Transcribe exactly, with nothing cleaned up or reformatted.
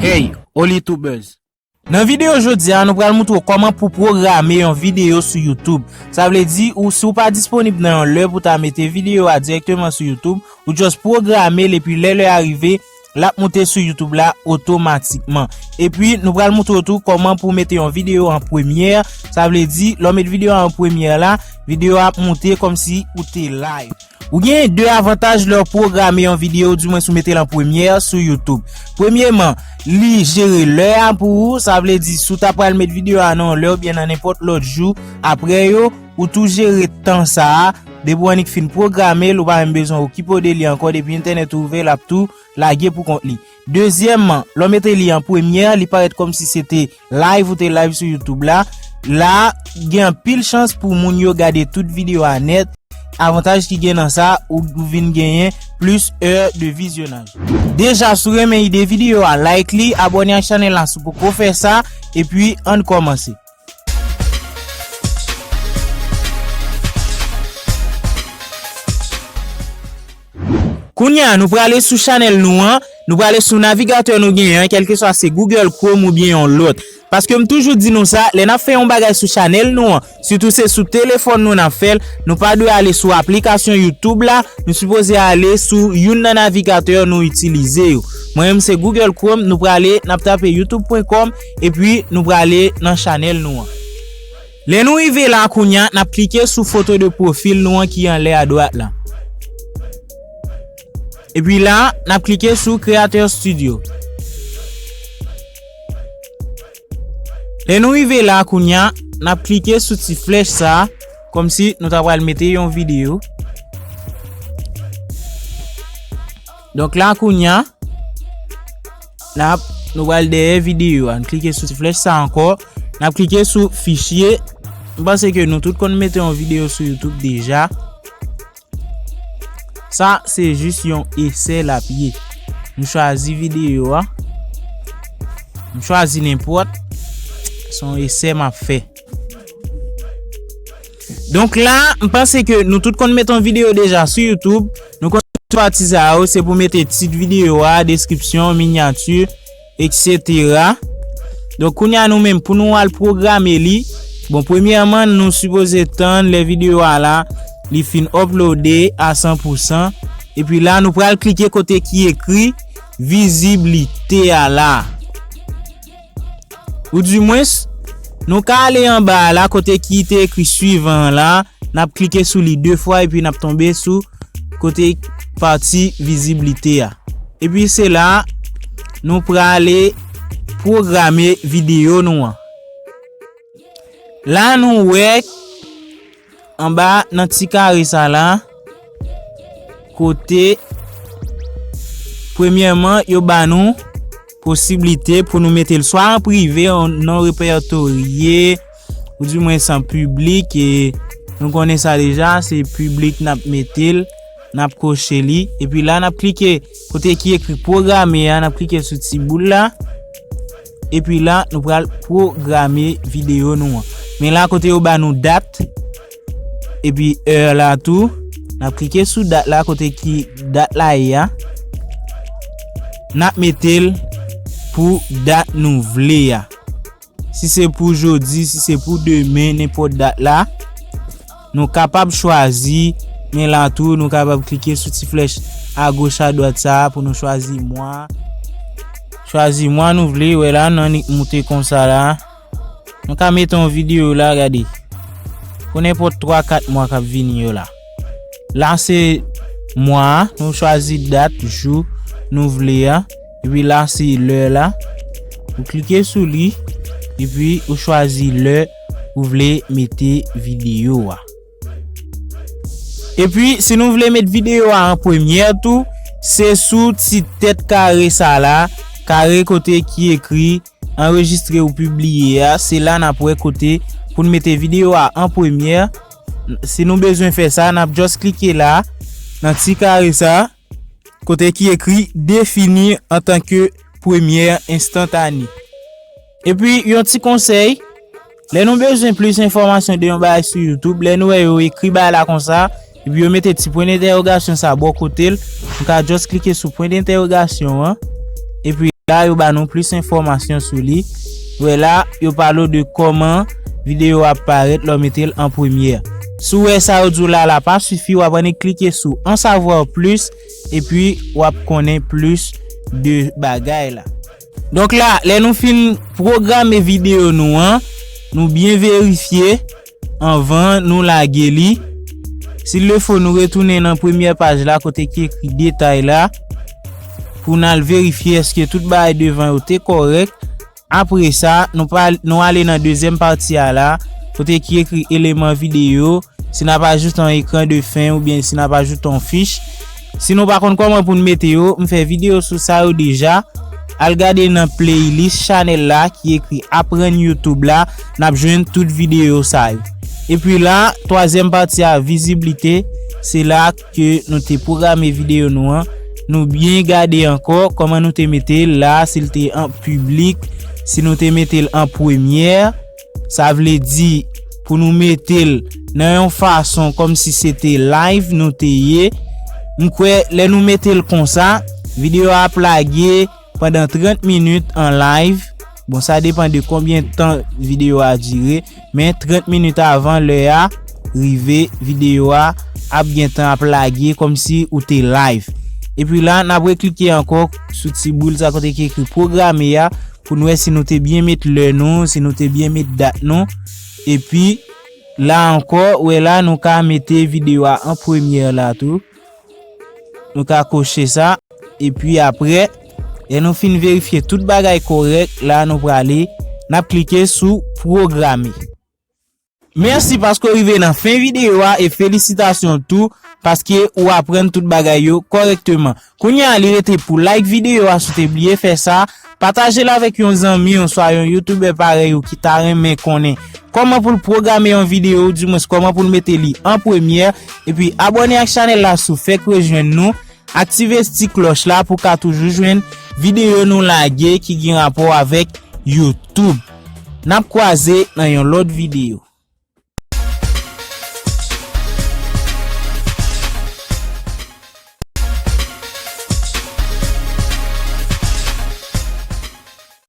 Hey, Oli Tubers! Nan videyo jodi a, nou pral moutre w kòman pou pwograme yon videyo sou YouTube. Sa vle di, ou, si w pa disponib nan yon lè pou ta mete videyo a dirèkteman sou YouTube, ou just pwograme l epi lè lè a rive, l ap moute sou YouTube la otomatikman. Epi, nou pral moutre w tou kòman pou mete yon videyo an premyè. Sa vle di, lè w met videyo a an premyè la, videyo a ap moute kòmsi ou te live. Ou gen de avantaj lè w pwograme yon videyo, oudimwen si w mete l an premyè sou YouTube. Premyeman, li jere lè a pou ou, sa vle di si w ta pral met videyo a nan yon lè oubyen nan nenpòt lòt jou apre yo, ou tou jere tan sa a. Depi w annik fin pwograme l, ou pa menm bezwen okipe w de li ankò, depi entènèt ou ouvè, l ap tou lage pou kont li. Dezyèmman, lè w mete li an premyè, li parèt kòmsi se te live ou te live sou YouTube la. La, gen anpil chans pou moun yo gade tout videyo a nèt. Avantaj ki gen nan sa, ou, ou vin genyen plis è de vizyonaj. Deja, si w renmen ide videyo a, like li, abòne ak chanèl la si w poko fè sa, epi ann kòmanse. Kounye a, nou prale sou chanèl nou an, nou prale sou navigatè nou genyen an, kèlkeswa se Google Chrome oubyen yon lòt. Paske m toujou di nou sa, lè n ap fè yon bagay sou chanèl nou an, sitou se sou telefòn nou n ap fè l, nou pa dwe ale sou aplikasyon YouTube la, nou sipoze ale sou youn nan navigatè nou itilize yo. Mwen menm se Google Chrome, nou prale, n ap tape youtube pwen kòm, epi nou prale nan chanèl nou an. Lè nou rive la kounye a, n ap klike sou foto de pwofil nou an ki anlè adwat la. Epi la, n ap klike sou Creator Studio. Lè nou rive la kounye a, n ap klike sou ti flèch sa a, kòmsi nou ta pral mete yon videyo. Donk la kounye a, n ap, nou pral dèyè videyo a. N klike sou ti flèch sa ankò. N ap klike sou fichye. M panse ke nou tout konn mete yon videyo sou YouTube deja. Sa, se jis yon esè l ap ye. M chwazi videyo a. M chwazi nenpòt. Se yon esè m ap fè. Donk la, m panse ke nou tout konn mete yon videyo deja sou YouTube. Nou konn sou pati sa yo, se pou mete tit videyo a, deskripsyon, minyati, etsetera. Donk, kounye a nou menm, pou nou al pwograme li, bon, premyèman, nou sipoze tann lè videyo a la, li fin uploade a san pou san. Epi la, nou pral klike kote ki ekri viziblite a la. Oudimwens, nou ka ale anba a la kote ki te ekri swivan an la, n ap klike sou li de fwa epi n ap tonbe sou kote pati viziblite a. Epi se la nou prale pwograme videyo nou an. La nou wè anba nan ti kare sa la, kote, premyèman, yo ba nou posiblite pou nou mete l swa an prive, an non repertorye, oudimwens an piblik, e nou konnen sa deja, se piblik n ap mete l, n ap koche li, epi la n ap klike kote ki ekri pwograme a, n ap klike sou ti boul la, epi la nou pral pwograme videyo nou an. Men la kote yo ba nou dat, epi è la tou, n ap klike sou dat la kote ki dat la ye a. N ap mete l pou dat nou vle a. Si se pou jodi, si se pou demen, nenpòt dat la, nou kapab chwazi. Men la tou, nou kapab klike sou ti flèch agoch adwat sa a pou nou chwazi mwa. Chwazi mwa nou vle, wè la, nan li moute konsa la. Nou ka mete yon videyo la, gade. Pou nenpòt twa, kat mwa k ap vini yo la. La se mwa a, nou chwazi dat, jou nou vle a. Epi la se lè la. Ou klike sou li, epi ou chwazi lè ou vle mete videyo a. Epi, si nou vle met videyo a an premyè tou, se sou ti tèt kare sa la, kare kote ki ekri anrejistre ou pibliye a, se la n ap wè kote pou n mete videyo a an premyè. Si nou bezwen fè sa, n ap just klike la, nan ti kare sa, kote ki ekri définir en tant que première instantanée. Epi, yon ti konsèy, lè nou bezwen plis enfòmasyon de yon bagay sou YouTube, lè nou wè yo ekri bagay la konsa, epi yo mete ti pwen dentèwogasyon sa bò kote l, nou ka just klike sou pwen dentèwogasyon an, epi La, yo ba nou plis enfòmasyon sou li. Wè la, yo pale w de kòman videyo a ap parèt lè w mete l an premyè. Si w wè sa yo di w la, la pa sifi, w ap annik klike sou En savoir plus, epi w ap konnen plis de bagay la. Donk la, lè nou fin pwograme videyo nou an, nou byen verifye anvan nou lage li. Si l le fo, nou retounen nan premyè paj la kote ki ekri detay la pou n al verifye èske tout bagay devan yo te kòrèk. Apre sa, nou pa, nou ale nan dezyèm pati a la kote ki ekri eleman videyo. Si n ap ajoute yon ekran de fen oubyen si n ap ajoute yon fich. Si nou pa konn kòman pou n mete yo, m fè videyo sou sa yo deja. Al gade nan playlist chanèl la ki ekri Aprann YouTube la, n ap jwenn tout videyo sa yo. Epi la, twazyèm pati a, viziblite, se la ke nou te pwograme videyo nou an. Nou byen gade ankò kòman nou te mete l la, si l te an piblik, si nou te mete l an premyè. Sa vle di pou nou mete l nan yon fason kòmsi se te live nou te ye. M kwè lè nou mete l konsa, videyo a ap lage pandan trant minit an live. Bon, sa depann de konbyen tan videyo a dire, men trant minit avan lè a rive, videyo a ap gentan ap lage kòmsi ou te live. Epi la, n ap reklike ankò sou ti boul sa kote ki ekri pwograme a, pou n wè si nou te byen met lè nou, si nou te byen met dat nou. Epi, la ankò, wè la, nou ka mete videyo a an premyè la tou. Nou ka koche sa. Epi apre, lè nou fin verifye tout bagay kòrèk, la nou prale, n ap klike sou pwograme. Mèsi paske w rive nan fen videyo a e felisitasyon tou paske ou aprann tout bagay yo kòrèkteman. Kounye a, li rete pou like videyo a si w te bliye fè sa, pataje l avèk yon zanmi w oswa yon youtubè parèy ou ki ta renmen konnen kòman pou l pwograme yon videyo, oudimwens kòman pou l mete li an premyè, epi abòne ak chanèl la si w fèk rejwenn nou, aktive ti klòch la pou w ka toujou jwenn videyo nou lage ki gen rapò avèk YouTube. N ap kwaze nan yon lòt videyo.